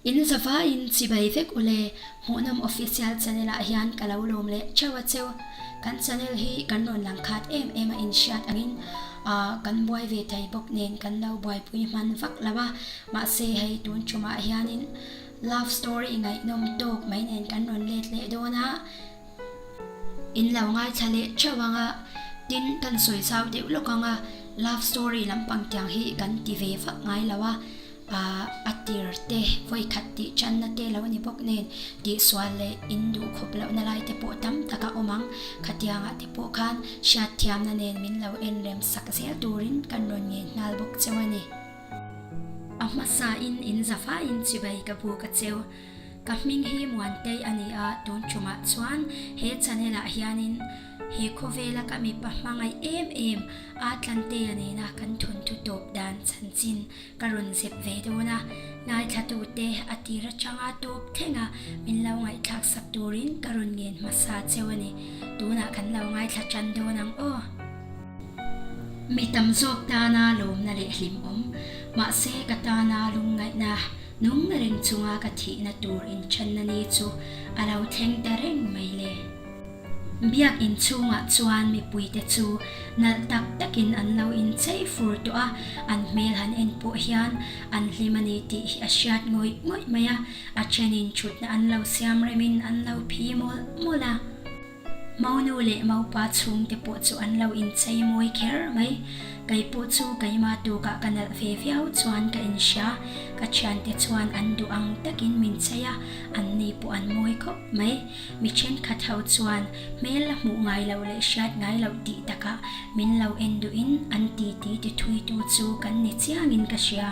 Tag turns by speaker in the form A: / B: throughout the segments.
A: In zavaiin chibai vek u le, Hmuhnawm Official channel ah hian ka lo lawm leh theuh a cheu. Kan channel hi kan rawn lang khat em em a inhriat angin ah kan buai ve thei bawk nen kan lo buaipui hman vak lo a, mahse hei tun tumah hianin love story ngaihnawm tawk mai nen kan rawn let leh dawn a. In lo ngaithla leh theuh ang a, tin kan sawi zau deuh lawk ang a, love story lampang tiang hi kan ti ve vak ngai lo a, ah a tir te vawi khat tih channa te lo ni bawk nen tihsual leh in duh khawp lohna lai te pawh tam tak a awm ang, khatiangah te pawh khan hriatthiamna nen min lo en rem sak zel turin kan rawn ngen nghal bawk cheu a ni. A hmasain in zafaiin chibai ka buk a cheu. Ka hming hi Muantei a ni a, tun tumah chuan he channel ah hianin he khawvela ka mipa hmangaih em em a Tlantea nena kan thawnthu tawp dan chanchin ka rawn zep ve dawn a, ngaithlatute a tir atanga tawp thleng a min lo ngaihthlak sak turin ka rawn ngen hmasa cheu a ni. Tunah kan lo ngaithla tan dawn ang aw. Mi tam zawk tana lawmna leh hlimawm, mahse ka tana lungngaihna Nung reng chunga ka thihna tur inthenna ni chu a lo thleng ta reng mai le. Biak in chhungah chuan mipuite chu nalh tak takin an lo inchei fur tawh a, an hmel han en pawh hian an hlim a ni tih hi a hriat ngawih ngawih mai a, a thenin thutna an lo siam remin an lo phi mawlh mawlh a. Maunu leh maupa chhungte pawh chu an lo inchei mawi kher mai. Kei pawh chu keima tukah ka nalh ve viau chuan ka inhria. Ka thiante chuan an duh ang takin min chei a, an ni pawh an mawi khawp mai. Mi thenkhat ho chuan hmel la hmuh ngai loh leh hriat ngai loh tih takah min lo en duhin an titi tithuitu chu kan ni chiangin ka hria.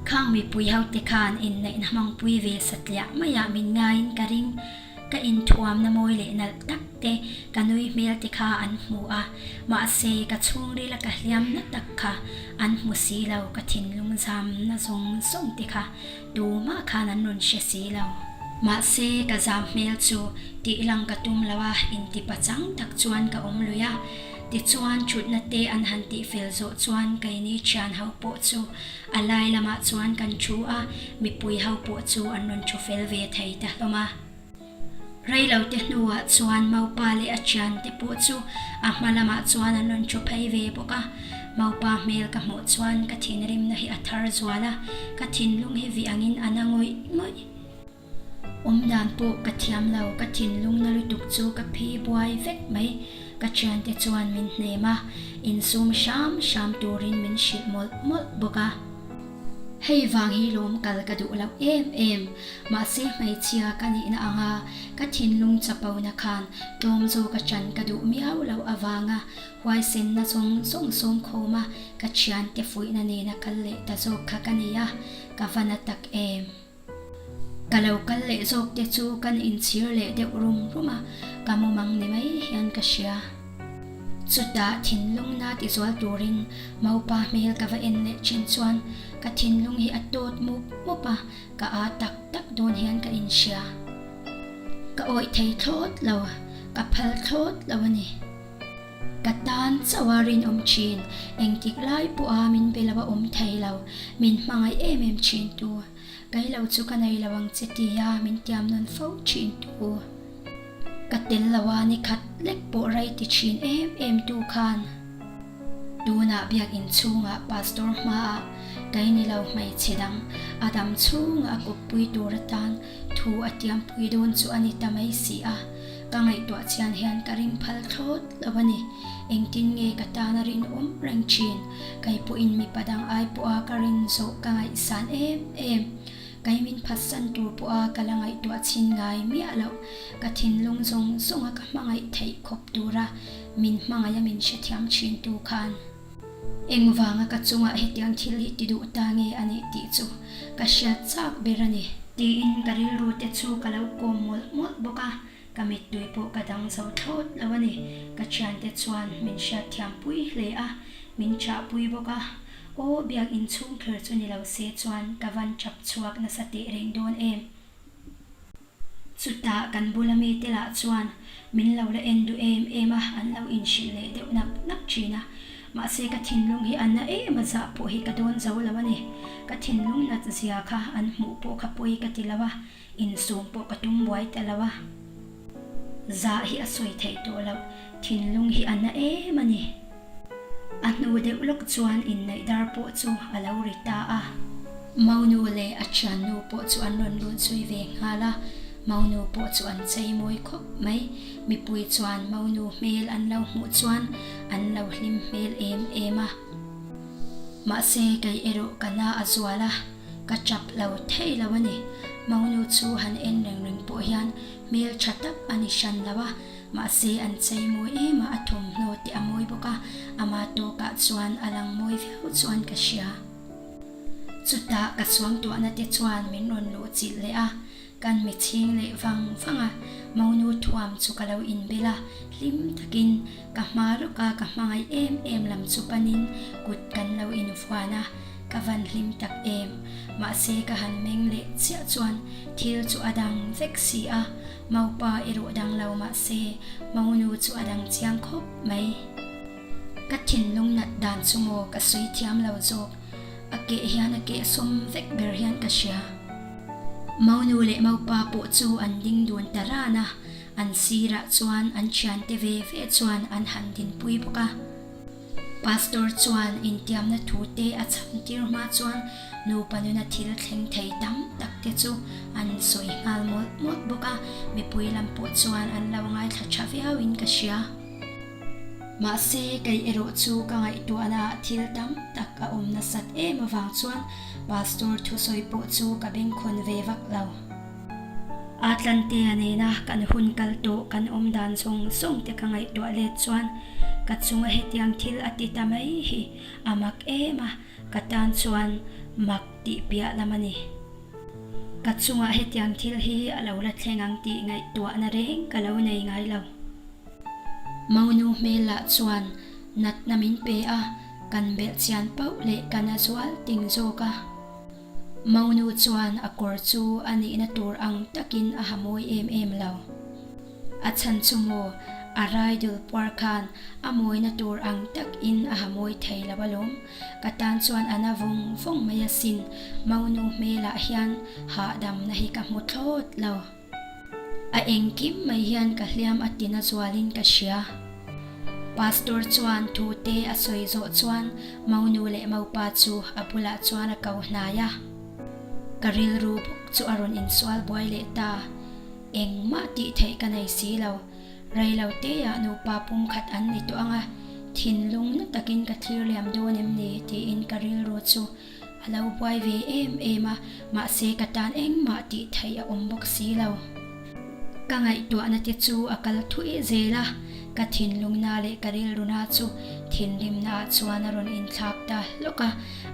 A: Khang mipui hote khan inneihna hmangpui ve satliah maiah min ngaiin ka ring. Ka inthuamna mawi leh nalh tak te, ka nui hmel te kha an hmu a, mahse ka chhungrila ka hliamna tak kha an hmu si lo, ka thinlung zamna zawng zawng te kha tumah khan an rawn hre si lo. Mahse ka zam hmel chu tih lang ka tum lo a, inti pachang tak chuan ka awm lui a, tichuan thutna te an han tih fel zawh chuan keini thian ho pawh chu A lai lamah chuan kan thu a, mipui ho pawh chu an rawn thu fel ve thei ta hlawm a. Reilote hnuah chuan Maupa leh a thiante pawh chu a hma lamah chuan an rawn thu phei ve bawk a. Maupa hmel ka hmuh chuan ka thinrimna hi a thar zual a, ka thinlung hi vih angin a na ngawih ngawih. Awm dan pawh ka thiam lo, ka thinlung na lutuk chu ka phi buai vek mai. Ka thiante chuan min hnem a, insum hram hram turin min hrilh mawlh mawlh bawk a. Hei vang hi lawm kal ka duh loh em em, mahse hmeichhia ka nihna anga ka thinlung chapona khan tlawm zawk a chan ka duh miau loh avanga huaisenna zawng zawng sawm khawma ka thiante fuihna nena kal leh ta zawk kha ka ni a, ka va na tak em. Ka lo kal leh zawk te chu kan inchhir leh deuh rum rum a, ka mumang ni mai hian ka hria. Chutah thinlung na tizual turin Maupa hmel ka va en leh thin chuan ka thinlung hi a tawt mup mup a, ka aa tak tak dawn hian ka inhria. Ka awih thei thlawt lo, ka phal thlawt lo a ni. Ka tan chauh a rinawm thin, engtik lai pawha min be lo a awm thei lo, min hmangaih em em thin tu. Kai lo chu ka nei lo ang che tia min tiam nawn fo thin tu. Ka tel lo a ni khat lek pawh rei ti thin em em tu khan. Tunah biakinn chhungah pastor hmaah kai ni lo hmeichhe dang a dam chhungah a kawppui tur atan thu a tiampui dawn chu a ni ta mai si a. Ka ngaihtuah chian hian ka ring phal thlawt lo a ni. Engtin nge ka tana rinawm reng thin? Kei pawhin mipa dang ai pawha ka rin zawh ka ngaihsan em em. Kei min phatsan tur pawha ka la ngaihtuah chhin ngai miah loh. Ka thinlung zawng zawnga ka hmangaih theih khawp tura min hmangaiha min hrethiam thin tu khan. Engvanga ka chungah hetiang thil hi ti duh ta nge a nih tih chu ka hriat chak ber a ni. Tiin ka rilru te chu ka lo kawm mawlh mawlh bawk a, ka mittui pawh ka dang zo thlawt lo a ni. Ka thiante chuan min hriatthiam pui hle a, min chahpui bawk a. Aw, biak inchhung kher chu ni lo se chuan ka van chap chhuak nasa teh reng dawn em? Chutah kan bula mite lah chuan min lo la en duh em em a, an lo inhrilh leh deuh nak nak thin a. Mahse ka thinlung hi a na em a zah pawh hi ka dawn zo lo a ni. Ka thinlung nat zia kha an hmuh pawh kha pawi ka ti lo a, insum pawh ka tum buai ta lo a. Zah hi a sawi theih tawh loh, thinlung hi a na em a ni. A hnu deuh lawk chuan inneih dar pawh chu a lo ri ta a. Maunu leh a thiannu pawh chu an rawn lut zui ve nghal a, Maunu pawh chu an chei mawi khawp mai. Mipui chuan Maunu hmel an lo hmuh chuan an lo hlim hmel em em a. Mahse kei erawh ka na a zual a, ka chap lo thei lo a ni. Maunu chu han en reng reng pawh hian hmel tha tak a ni hran lo a. Mahse an chei mawi em a, a thawmhnaw te a mawi bawk a, ama tawkah chuan a lang mawi viau chuan ka hria. Chutah ka suangtuahna te chuan min rawn luh chilh leh a, kan mi chhing leh vang vang a, monu thuam chu ka lo inbel a, hlim takin ka hma lawka ka hmangaih em em lam chu panin kut kan lo invuan a, ka van hlim tak em. Mahse ka han meng leh chiah chuan thil chu a dang vek si a, Maupa erawh dang lo mah se, Maunu chu a dang chiang khawp mai. Ka thinlung nat dan chu maw ka sawi thiam lo zawk, a keh hian a keh sawm vek ber hian ka hria. Maunu leh Maupa pawh chu an ding dun ta ran a, an sirah chuan an thiante ve ve chuan an han dinpui bawk a. Pastor chuan intiamna thu te a chham tir hma chuan nupa nuna thil thleng thei tam tak te chu an sawi nghal mawlh mawlh bawk a, mipui lam pawh chuan an lo ngaithla tha viau in ka hria. Mahse, kei erawh chu ka ngaihtuahna ah thil tam tak a awm nasat em avang chuan Pastor thusawi pawh chu ka bengkhawn ve vak lo. Atlantea nena kan hun kal tawh kan awm dan zawng zawng te ka ngaihtuah let chuan ka chunga hetiang thil a ti ta mai hi a mak em a, ka tan chuan mak tih piah lam a ni. Ka chungah hetiang thil hi a lo la thleng ang tih ngaihtuahna reng ka lo nei ngai lo. Maunu hmel lah chuan natna min pe a, kan belhchian pauh leh ka na zual ting zawk a. Maunu chuan a kawr chu a nihna tur ang takin a ha mawi em em lo. A chhan chu maw, a raidul puar khan a mawina tur ang takin a ha mawi thei lo alawm. Ka tan chuan a na vawng vawng mai asin, Maunu hmelah hian hahdamna hi ka hmu thlawt lo. A engkim mai hian ka hliam a tina zualin ka hria. Pastor chuan thu te a sawi zawh chuan Maunu leh Maupa chu a bulah chuan a ko hnai a. Ka rilru bawk chu a rawn insual buai leh ta. Engmah tih theih ka nei si lo. Reilo teah nupa pumkhat an ni tawh ang a, thinlung na takin ka thlir liam dawn em ni tiin ka rilru chu A lo buai ve em em a, mahse ka tan engmah tih theih a awm bawk si lo. Ka ngaihtuahna te chu a kal thui zel a, ka thinlungna leh ka rilruna chu thinrimna ah chuan a rawn inthlak ta hlawk a,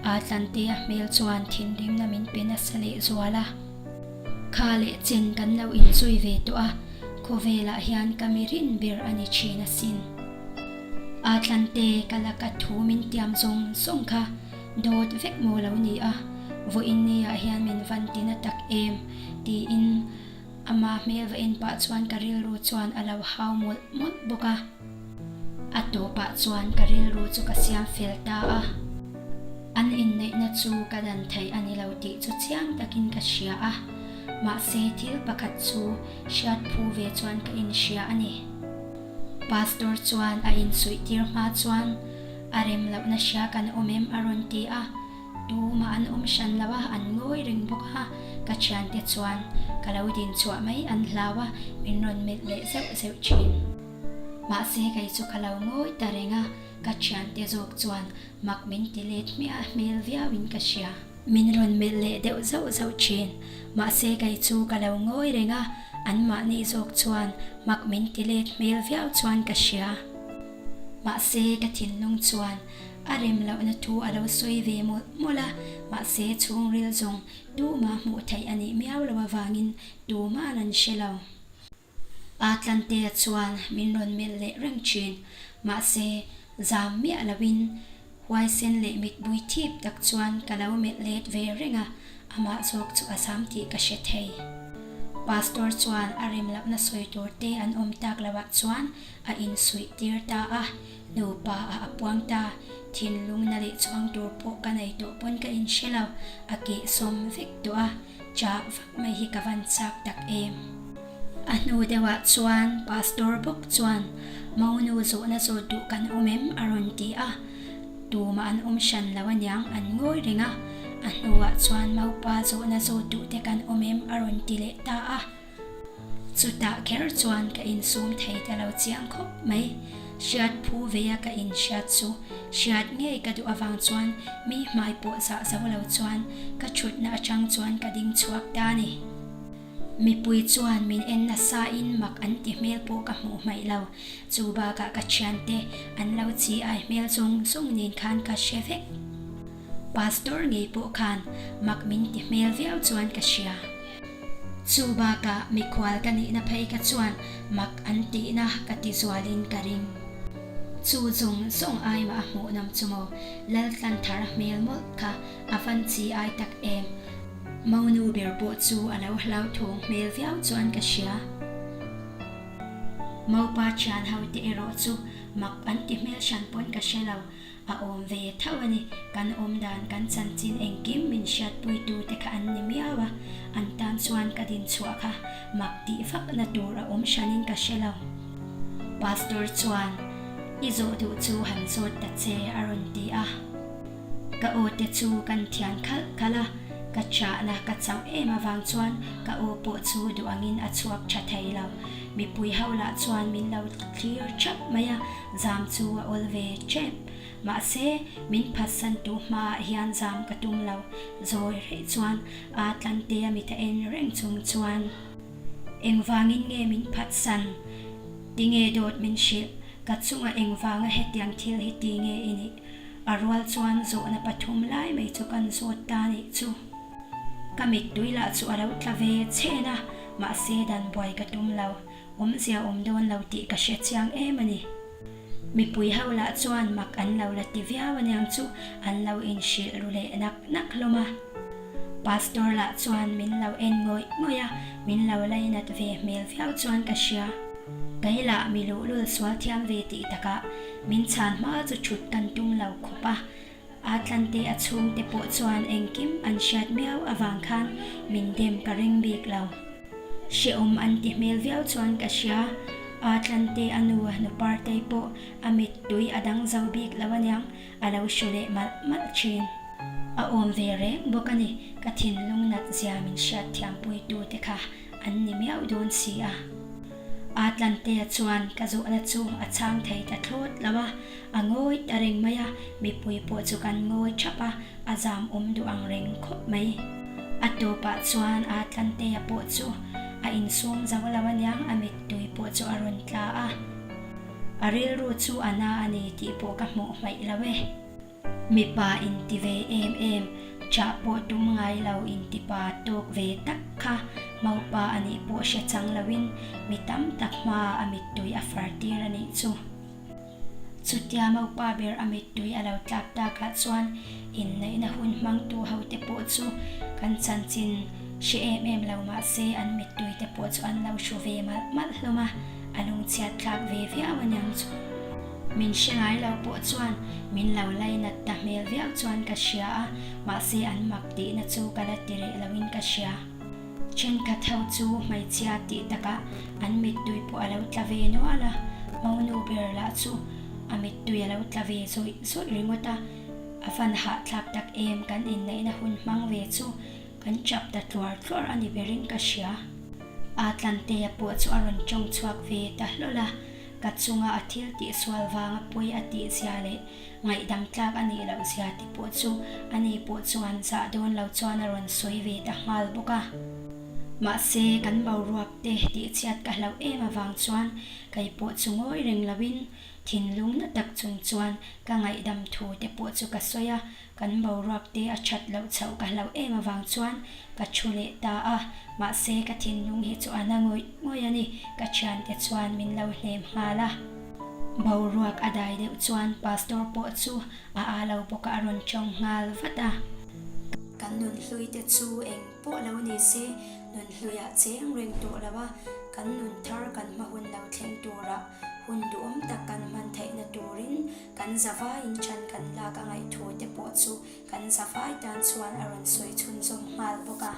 A: aa Tlantea hmel chuan thinrimna min pe nasa leh zual a. Kha leh chen kan lo inzui ve tawh a, khawvelah hian ka mi rin ber a ni thin asin. Aa Tlante ka laka thu min tiam zawng zawng kha Dawt vek maw lo ni a, vawiin ni ah hian min van ti na tak em? tiin ama hmel va en pah chuan ka rilru chuan a lo hau mawlh mawlh bawk a. A tawpah chuan ka rilru chu ka siam fel ta a, an inneihna chu ka dan theih a ni lo tih chu chiang takin ka hria a, mahse thil pakhat chu hriat phu ve chuan ka inhria a ni. Pastor chuan a insuihtir hma chuan A rem lohna hria kan awm em a rawn ti a, tumah an awm hran lo a, an ngawi reng bawk a, ka thiante chuan ka lo din chhuah mai an hlau a, min rawn melh leh zeuh zeuh thin. Mahse kei chu ka lo ngawi ta reng a, ka thiante zawk chuan mak min ti let hmiah hmel viau in ka hria. Min rawn melh leh deuh zauh zauh thin, mahse kei chu ka lo ngawi reng a, anmahni zawk chuan mak min ti let hmel viau chuan ka hria. Mahse ka thinlung chuan a rem lohna thu a lo sawi ve mawlh mawlh a, mahse chhungril zawng tumah hmuh theih a nih miau loh avangin tuma'n an hre lo. A Tlantea chuan min rawn melh leh reng thin, mahse zam miah loin Huaisen leh mitbui thip tak chuan ka lo melh let ve reng a, amah zawk chu a zam tih ka hre thei. Pastor chuan a rem lohna sawi tur te an awm tak loah chuan a insuih tir ta a, nupa ah a puang ta. Thinlung na leh chuang tur pawh ka nei tawh pawn ka inhre lo, a kehsawm vek tawh a. Chah vak mai hi ka van chak tak em. A hnu deuhah chuan Pastor bawk chuan Monu zawhna zawt duh kan awm em? a rawn ti a. Tumah an awm hran lo aniang an ngawi reng a. A hnuah chuan Maupa zawhna zawt duh te kan awm em? a rawn ti leh ta a. Chutah kher chuan ka insum thei ta lo chiang khawp mai. Hriat phu veia ka inhriat chu hriat ngei ka duh avang chuan mi hmai pawh zah zo lo chuan ka thutna atang chuan ka ding chhuak ta a ni. Mipui chuan min en nasain mak an ti hmel pawh ka hmuh hmaih lo. Chu bakah ka thiante an lo chi ai hmel zawng zawng nen khan ka hre vek. Pastor ngei pawh khan mak min ti hmel viau chuan ka hria. Chu bakah mikhual ka nihna phei kha chuan mak an tihna ka ti zualin ka ring. Chu zawng zawng aimah a hmuhnawm chu maw Laltlanthar hmel mawlh kha a van chi ai tak em. Monu ber pawh chu a lo hlauthawng hmel viau chuan ka hria. Maupa thian ho te erawh chu mak an ti hmel hran pawn ka hre lo. A awm ve tho a ni. Kan awm dan, kan chanchin engkim min hriatpuitu te kha an ni miau a, an tan chuan ka din chhuah kha mak tih vakna tur a awm hranin ka hre lo. Pastor chuan, I zawh duh chu han zawt ta che a rawn ti a. Ka aw te chu kan thian khalh khalh a, ka chahna ka chauh em avang chuan ka aw pawh chu duh angin a chhuak tha thei lo. Mipui ho lah chuan min lo thlir thap mai a, Zam chu a awl ve tep. Mahse, min phatsantu hmaah hian zam ka tum lo. Zawi reh chuan aa Tlantea mit a en reng chung chuan, Engvangin nge min phatsan? Tinge dawt min hrilh? Ka chungah engvanga hetiang thil hi ti nge i nih? A rual chuan zawhna pathum lai mai chu kan zawt ta nih chu. Ka mittui lah chu a lo tla ve chhen a, mahse dan buai ka tum lo. Awmzia awm dawn lo tih ka hre chiang em a ni. Mipui ho lah chuan mak an lo la ti viau aniang chu an lo inhrilh ru leh nak nak hlawm a. Pastor lah chuan min lo en ngawih ngawih a, min lo lainat ve hmel viau chuan ka hria. Kei lah mi luhlul sual thiam ve tih takah min chhan hma chu thut kan tum lo khawp a. A tlante a chhungte pawh chuan engkim an hriat miau avang khan min dem ka ring bik lo. Hrehawm an ti hmel viau chuan ka hria. A tlante a nu nu Partei pawh a mittui a dang zo bik lo aniang a lo hru leh malh malh thin. A awm ve reng bawk a ni, ka thinlung nat zia min hriat thiampuitu te kha an ni miau dawn si a. A Tlantea chuan ka zawhna chu a chhang thei ta thlawt lo a, a ngawi ta reng mai a, mipui pawh chu kan ngawi thap a, a zam awm duh ang reng khawp mai. A tawpah chuan a Tlantea pawh chu a insum zo lo aniang a mittui pawh chu a rawn tla a, a rilru chu a na a ni tih pawh ka hmuh hmaih lo e. Mipa inti ve em em, chah pawh tum ngai lo inti pa tawk ve tak kha maupa a nih pawh hre chang loin mi tam tak hmaah a mittui a far tir a nih chu. Chutia maupa ber a mittui a lo tlak takah chuan inneihna hun hmangtu hote pawh chu kan chanchin hre em em lo mahse an mittui te pawh chu an lo hru ve malh malh hlawm a, a lungchhiat thlak ve viau aniang chu. Min hre ngai lo pawh chuan min lo lainat ta hmel viau chuan ka hria a, mahse an mak tihna chu ka la ti reh loin ka hria. Thenkhat ho chu hmeichhia tih takah an mittui pawh a lo tla ve nual a, monu ber lah chu a mittui a lo tla ve zawih zawih ringawt a, a van hahthlak tak em kan inneihna hun hmang ve chu kan chap ta tluar tluar a ni berin ka hria. A Tlantea pawh chu a rawn tawng chhuak ve ta hlawl a, Ka chunga a thil tihsual vanga pawi a tih zia leh ngaihdam tlak a nih loh zia te pawh chu ani pawh chuan zah dawn lo chuan a rawn sawi ve ta nghal bawk a. Mahse, kan boruak te tihchhiat ka hlauh em avang chuan kei pawh chu ngawi reng loin thinlung na tak chung chuan ka ngaihdam thu te pawh chu ka sawi a, Kan boruak te a that loh chhoh ka hlauh em avang chuan ka thu leh ta a, mahse ka thinlung hi chu a na ngawih ngawih a ni, ka thiante chuan min lo hnem nghal a. Boruak a dai deuh chuan pastor pawh chu a aa lo bawk a, a rawn tawng nghal vat a. Kan nunhlui te chu eng pawh lo ni se, nunhluiah cheng reng tawh lo a, kan nun thar kan hma hun lo thleng turah hun duhawm tak kan hman theihna turin kan zavaiin ṭhan kan lak a ngaih thu te pawh chu kan zavai tan chuan a rawn sawi chhunzawm nghal bawk a.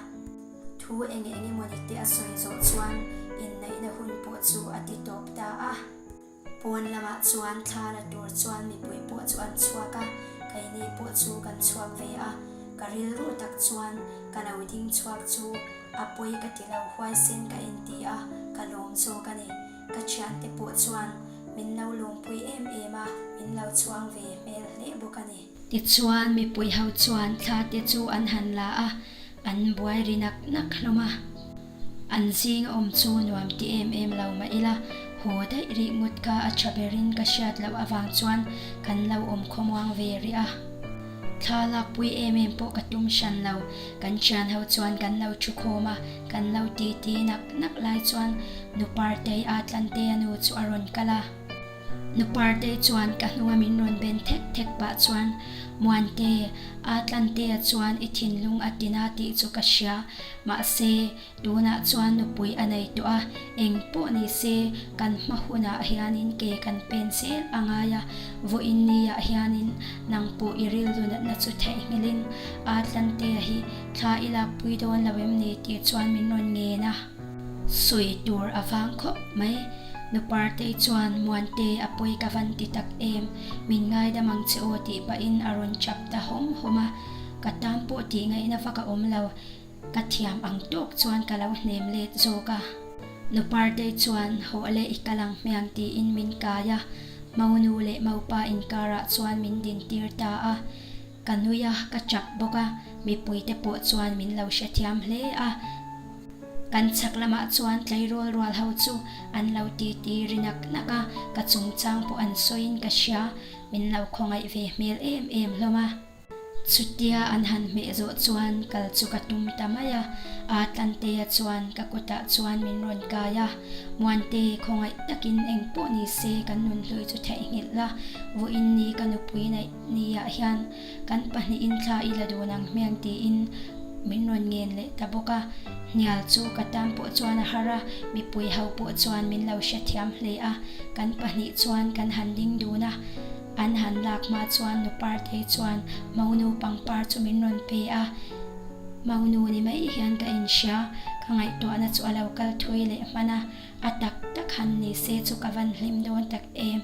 A: Thu eng eng emawni te a sawi zawh chuan inneihna hun pawh chu a ti tawp ta a. Pawn lamah chuan thla la tur chuan mipui pawh chu an chhuak a, keini pawh chu kan chhuak ve a. Ka rilru tak chuan ka lo ding chhuak chu a pawi ka ti lo huaisen ka inti a, ka lawm zawk a ni. Ka thiante pawh chuan min lo lawmpui em em a, min lo chhuang ve hmel hle bawk a ni. Tichuan mipui ho chuan thla te chu an han la a, an buai ri nak nak hlawm a. An zing a awm chu nuam ti em em lo mah ila, haw daih rih ngawt kha a tha berin ka hriat loh avang chuan kan lo awm khawmuang ve rih a. Thla lakpui em em pawh ka tum hran lo, kan thian ho chuan kan lo thu khawm a, kan lo ti ti nak nak lai chuan Nu Partei a Tlantea nu chu a rawn kal a. Nu Partei chuan ka hnunga min rawn ben thek thek pah chuan, Muante, a Tlantea chuan i thinlung a tina tih chu ka hria. Mahse, tunah chuan nupui a nei tawh a, eng pawh ni se kan hma hunah hianin ke kan pen zel a ngai a, vawiin niah hianin nang pawh i rilru natna chu theihnghilhin a Tlantea hi thla i lakpui dawn lo em ni tih chuan min rawn ngen a. Sawi tur a vang khawp mai. Nu Partei chuan Muante a pawi ka van ti tak em, min ngaidam ang che aw tih pahin a rawn chap ta hawm hawm a, ka tan pawh tih ngaihna vak a awm lo, ka thiam ang tawk chuan ka lo hnem let zawk a. Nu Partei chuan hawh leh i kal ang hmiang tiin min kai a, Maunu leh Maupa inkarah chuan min dintir ta a. Ka nui a, ka chak bawk a, mipuite pawh chuan min lo hrethiam hle a. Kan chhak lamah chuan tleirawl rual ho chu an lo titi ri nak nak a, ka chungchang pawh an sawiin ka hria, min lo khawngaih ve hmel em em hlawm a. Chutia an han hmeh zawh chuan kal chu ka tum ta mai a, aa Tlantea chuan ka kutah chuan min rawn kai a, Muante, khawngaih takin eng pawh ni se kan nunhlui chu theihnghilh la, vawiin ni ka nupui neih Niah hian kan pahnihin thla i la dun ang hmel tiin min rawn ngen leh ta bawk a, hnial chu ka tan pawh chuan a har a, mipui ho pawh chuan min lo hrethiam hle a, kan pahnih chuan kan han ding dun a, an han lak hma chuan nu Partei chuan Maunu pangpar chu min rawn pe a, Maunu ni mai hian ka inhria, ka ngaihtuahna chu a lo kal thui leh hman a, a tak tak han ni se chu ka van hlim dawn tak em.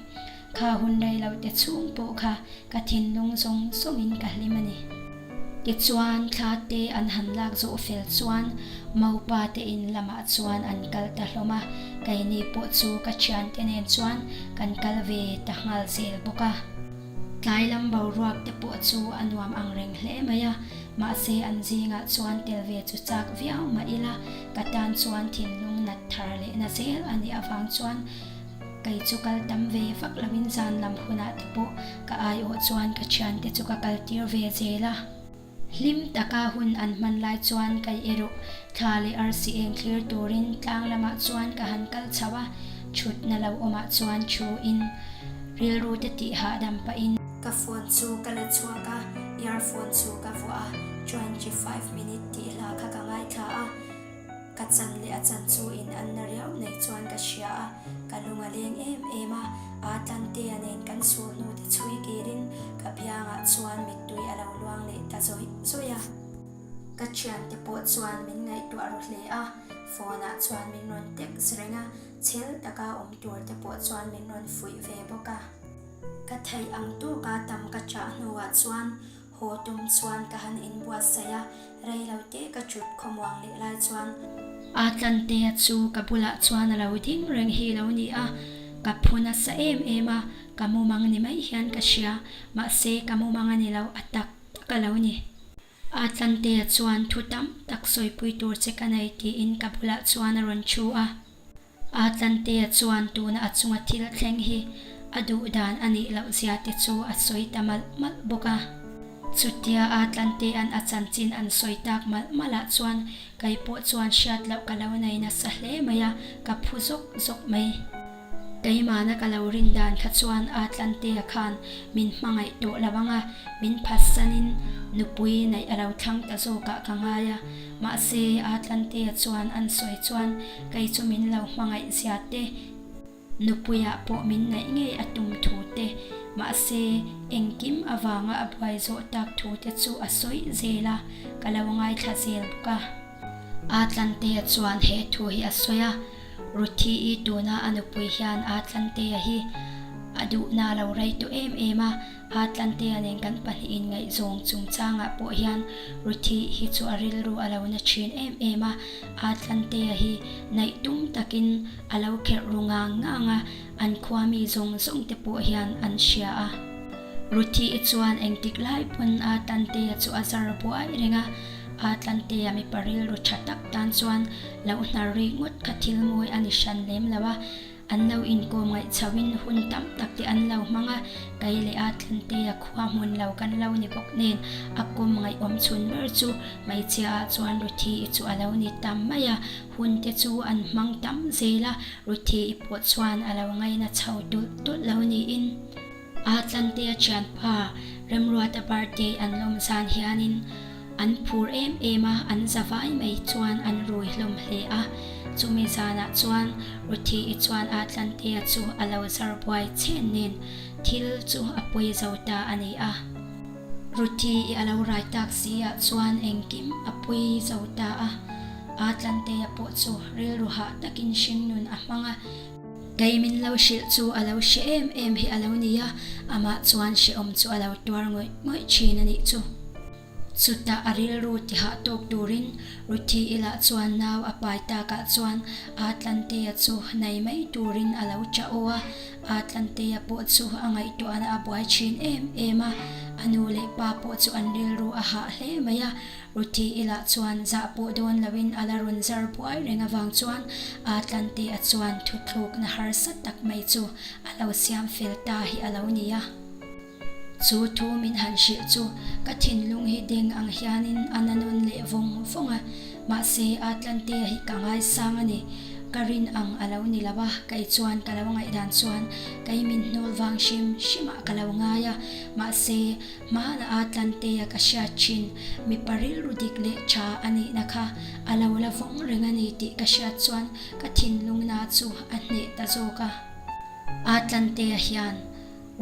A: Kha hun rei lo te chhung pawh kha ka thinlung zawng zawngin ka hlim a ni. Tichuan thla te an han lak zawh fel chuan Maupa te in lamah chuan an kal ta hlawm a, keini pawh chu ka thiante nen chuan kan kal ve ta nghal zel bawk a. Tlai lam boruak te pawh chu a nuam ang reng hle mai a, mahse an zingah chuan tel ve chu chak viau mah ila ka tan chuan thinlung nat thar leh na zel a nih avang chuan Kei chu kal tam ve vak loin zan lam hunah te pawh ka aiawh chuan ka thiante chu ka kal tir ve zel a. Hlim taka hun an hman lai chuan kei erawh thla leh arsi eng thlir turin tlang lamah chuan ka han kal chho a, thutna lo awmah chuan thu in rilru te tih hahdam pahin. Ka phone chu ka la chhuak a, earphone chu ka vuah a, 25 minute tih hla kha ka ngaithla a. Ka chan leh a chan chu in an na riau nei chuan ka hria a, ka lung a leng em em a, aa Tlantea nen kan sur hnu te chhui kirin ka biangah chuan mittui a lo luang leh ta zawih zawih a. Ka thiante pawh chuan min ngaihtuah ru hle a, phone ah chuan min rawn text reng a, chhel taka awm tur te pawh chuan min rawn fuih ve bawk a. Ka theih ang tawka tam ka chah hnuah chuan Haw tum chuan ka han inbuatsaih a, rei lo te ka thut khawmuang leh lai chuan. A Tlantea chu ka bulah chuan a lo ding reng hi lo ni a, ka phu nasa em em a, ka mumang ni mai hian ka hria, mahse ka mumang a ni lo, a tak tak a lo ni. A Tlantea chuan thu tam tak sawipui tur che ka nei tiin ka bulah chuan a rawn thu a. A Tlantea chuan tuna a chunga thil thleng hi a duh dan a nih loh zia te chu a sawi ta malh malh bawk a. Chutia a Tlantea'n a chanchin an sawi tak malh malh ah chuan kei pawh chuan hriat loh ka lo nei nasa hle mai a, ka phu zawk zawk mai. Keimahna ka lo rin dan kha chuan a Tlantea khan min hmangaih tawh lo ang a, min phatsanin nupui neih a lo thlang ta zawkah ka ngai a. Mahse, a Tlantea chuan an sawi chuan kei chu min lo hmangaih zia te, Nupuiah pawh min ngaih ngei a tum thu te, mahse engkim avanga a buai zawh tak thu te chu a sawi zel a, ka lo ngaithla zel bawk a. Atlantea chuan he thu hi a sawi a, Ruthi-i tuna a nupui hian Atlantea hi a duhna a lo rei tawh em em a, Atlantea nen kan pahnihin ngaihzawng chungchangah pawh hian Ruthi hi chu a rilru a lo na thin em em a, Atlantea hi naih tum takin a lo kherh ru ngang ngang a, an khua mi zawng zawng te pawh hian an hria a. Ruthi-i chuan engtik lai pawn Atlantea chu a zar buai reng a, Atlantea mipa rilru tha tak tan chuan lo hnar rik ngawt kha thil mawi a ni hran lem lo a, An lo inkawm ngaih chhoin hun tam tak te an lo hmang a, kei leh a Tlantea khua hmun lo kan lo ni bawk nen a kawm ngaihawm chhun ber chu hmeichhia ah chuan Ruthi-i chu a lo ni tam mai a, hun te chu an hmang tam zel a, Ruthi-i pawh chuan a lo ngaina chho tulh tulh lo niin. A Tlantea thianpa Remruata birthday an lawm zan hianin an phur em em a, an za vai mai chuan an rui hlawm hle a. Chumi zanah chuan Ruthi-i chuan a Tlantea chu a lo zar buai chhen nen thil chu a pawi zo ta a ni a. Ruthi-i a lo rai tak si ah chuan engkim a pawi zo ta a. A Tlantea pawh chu rilru hah takin hringnun a hmang a. Kei min lo hrilh chu a lo hre em em hi a lo ni a, amah chuan hrehawm chu a lo tuar ngawih ngawih thin a nih chu. Chutah a rilru tihah tawk turin Ruthi-i lah chuan nau a pai takah chuan aa Tlantea chu nei mai turin a lo chah aw a, aa Tlantea pawh chu a ngaihtuahna a buai thin em em a, a nu leh pa pawh chu an rilru a hah hle mai a, Ruthi i lah chuan zah pawh dawn loin a la rawn zar buai reng avang chuan aa Tlante a chuan thuthlukna harsa tak mai chu a lo siam fel ta hi a lo ni a. Chu thu min han hrilh chu ka thinlung hi deng ang hianin a na nawn leh vawng vawng a, mahse aa Tlante hi ka ngaisang a ni. Ka rin ang a lo ni lo a, kei chuan ka lo ngaihdan chuan kei min hnawl vang hrim hrimah ka lo ngai a, mahse Hmana a Tlantea ka hriat thin, mipa rilru dik leh tha a nihna kha a lo la vawng reng a ni tih ka hriat chuan ka thinlungna chu a hneh ta zawk a. A Tlantea hian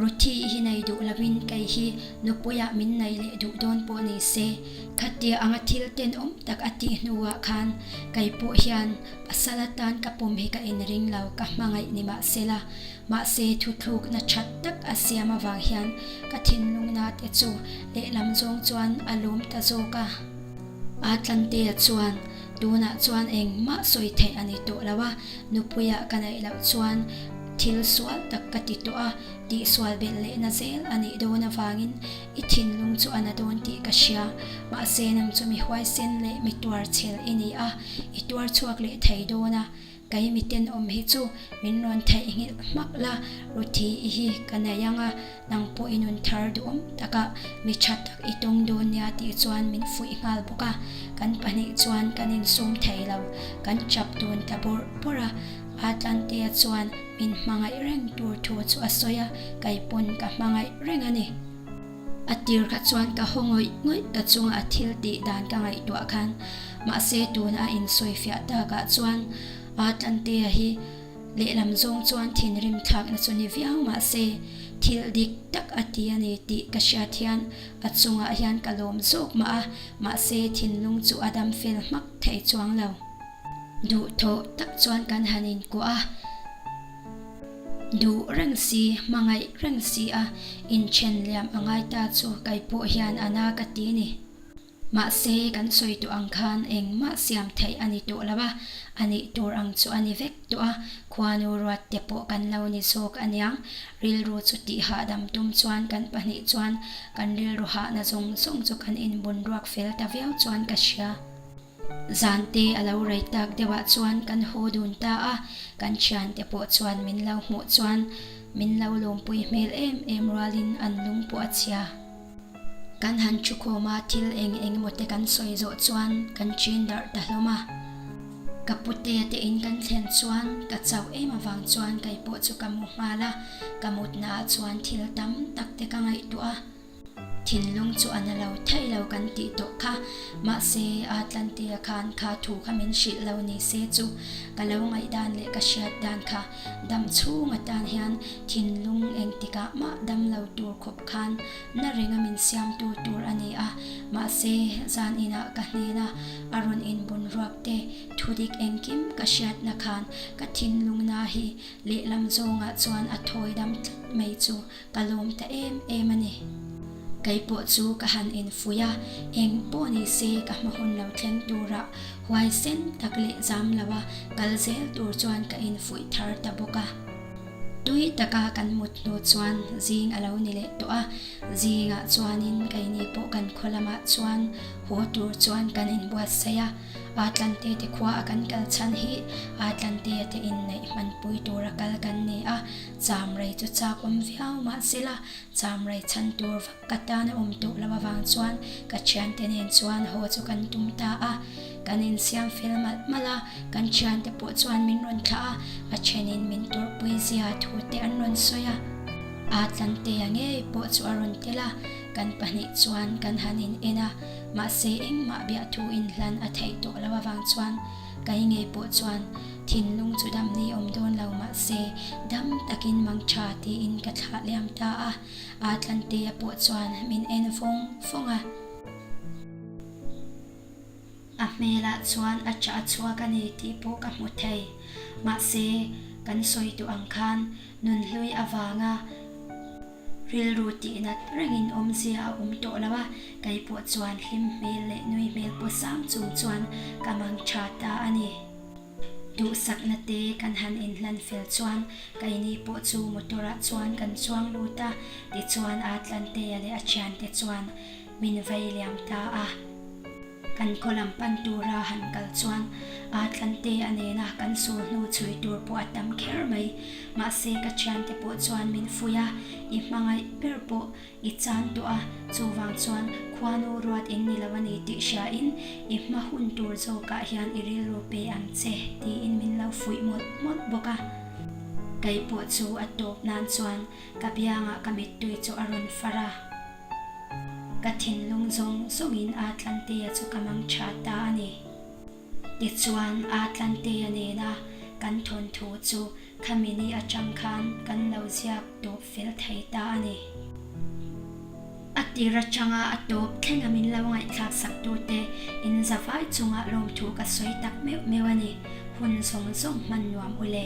A: Ruthi hi nei duh loin kei hi nupuiah min nei leh duh dawn pawh ni se, khatia anga thil tenawm tak a tih hnuah khan kei pawh hian pasal atan ka pawm hi ka inring lo, ka hmangaih ni mahsela Mahse, thuthlukna that tak a siam avang hian ka thinlungna te chu lehlam zawng chuan a lawm ta zawk a. A Tlantea chuan, Tunah chuan engmah sawi theih a ni tawh lo a, nupuiah ka neih loh chuan thil sual tak ka ti tawh a, tihsual belh lehna zel a nih dawn avangin i thinlung chu a na dawn tih ka hria. Mahse, nang chu mi huaisen leh mi tuarchhel i ni a, i tuar chhuak leh thei dawn a, Kei miten awm hi chu min rawn theihnghilh hmak la, Ruthi i hi ka nei ang a, nang pawh i nun thar duhawm takah mi tha tak i tawng dawn nia tih chuan min fuih nghal bawk a, kan pahnih chuan kan insum thei lo, kan chap dun ta bawrh bawrh a, Atlantea chuan min hmangaih reng tur thu chu a sawi a, kei pawn ka hmangaih reng a ni. A tir kha chuan ka haw ngawih ngawih ka chunga a thil tih dan ka ngaihtuah khan mahse tuna a insawifiah takah chuan a Tlantea hi lehlam zawng chuan thinrim thlakna chu ni viau mahse thil dik tak a ti a ni tih ka hriat hian a chungah hian ka lawm zawk mah a mahse thinlung chu a dam fel hmak thei chuang lo. Duhthawh tak chuan kan han inkuah a. Duh reng si, hmangaih reng si a inthen liam a ngai ta chu kei pawh hian a na ka ti ni. Mahse, kan sawi tawh ang khan engmah siam theih a ni tawh lo a, a nih tur ang chu a ni vek tawh a, khuanu ruat te pawh kan lo ni zawk aniang. Rilru chu tih hahdam tum chuan kan pahnih chuan kan rilru hahna zawng zawng chu kan inbun ruak fel ta viau chuan ka hria. Zante a lo rei tak deuhah chuan kan haw dun ta a, kan thiante pawh chuan min lo hmuh chuan min lo lawmpui hmel em em rualin an lung pawh a chhia. Kan han thukhawm a, thil eng eng emaw te kan sawi zawh chuan kan chin darh ta hlawm a. Ka putea te in kan thlen chuan ka chauh em avang chuan kei pawh chu ka mu nghal a, ka mutna ah chuan thil tam tak te ka ngaihtuah a. Thinlung chu a na lo thei lo kan tih tawh kha, mahse a Tlantea khan kha thu kha min hrilh lo ni se chu ka lo ngaihdan leh ka hriat dan kha dam chhung atan hian thinlung engtikah mah dam lo tur khawp khan na renga min siamtu tur a ni a, mahse zan inah ka hnena a rawn inbun ruak te thudik engkim ka hriatna khan ka thinlungna hi lehlam zawngah chuan a thawi dam tlat mai chu Ka lawm ta em em a ni. Kei pawh chu ka han infuih a, eng pawh ni se ka hma hun lo thleng turah huaisen tak leh zam lo a kal zel tur chuan ka infuih thar ta bawk a. Tui taka kan mut hnu chuan zing a lo ni leh tawh a, zingah chuanin keini pawh kan khaw lamah chuan haw tur chuan kan inbuatsaih a, Atlante te khua a kan kal chhan hi Atlante te inneih hmanpui tura kal kan ni a, Cham rei chu chak awm viau mahsela cham rei chhan tur vak ka tan a awm tawh lo avang chuan ka thiante nen chuan haw chu kan tum ta a. Kan insiam fel malh malh a, kan thiante pawh chuan min rawn thlah a, a thenin min tawrhpui zia thu te an rawn sawi a. Aa Tlantea ngei pawh chu a rawn tel a, kan pahnih chuan kan han in en a, mahse engmah biahthu inhlan a theih tawh lo avang chuan Kai ngei pawh chuan thinlung chu dam ni awm dawn lo mahse dam takin mang tha tiin ka thlah liam ta a, aa Tlantea pawh chuan min en vawng vawng a. A hmelah chuan a chah a chhuak a ni tih pawh ka hmu thei. Mahse, kan sawi duh ang khan nunhlui avanga Rilru tihnat rengin awmzia a awm tawh lo a, kei pawh chuan hlim hmel leh nui hmel pawh sang chung chuan ka mang tha ta a ni. Duhsakna te kan han inhlan fel chuan keini pawh chu motor ah chuan kan chuang lut a, tichuan aa Tlantea leh a thiante chuan min vei liam ta a. Kan khaw lam pan tura han kal chuan aa Tlante a nena kan sul hnu chhui tur pawh a tam kher mai. Mahse ka thiante pawh chuan min fuih a, i hmangaih ber pawh i chan tawh a, chuvang chuan khuanu ruat in ni lo a ni tih hriain i hma hun tur zawkah hian i rilru pe ang che tiin min lo fuih mawlh mawlh bawk a. Kei pawh chu a tawp nan chuan ka biangah ka mittui chu a rawn far a. Ka thinlung zawng zawngin aa Tlantea chu ka mang tha ta a ni. Tichuan, aa Tlantea nena kan thawnthu chu khami ni atang khan kan lo ziak tawp fel thei ta a ni. A tir atanga a tawp thlenga min lo ngaihthlak saktute in zavai chungah lawmthu ka sawi tak meuh meuh a ni. Hun zawng zawng hman nuam u le.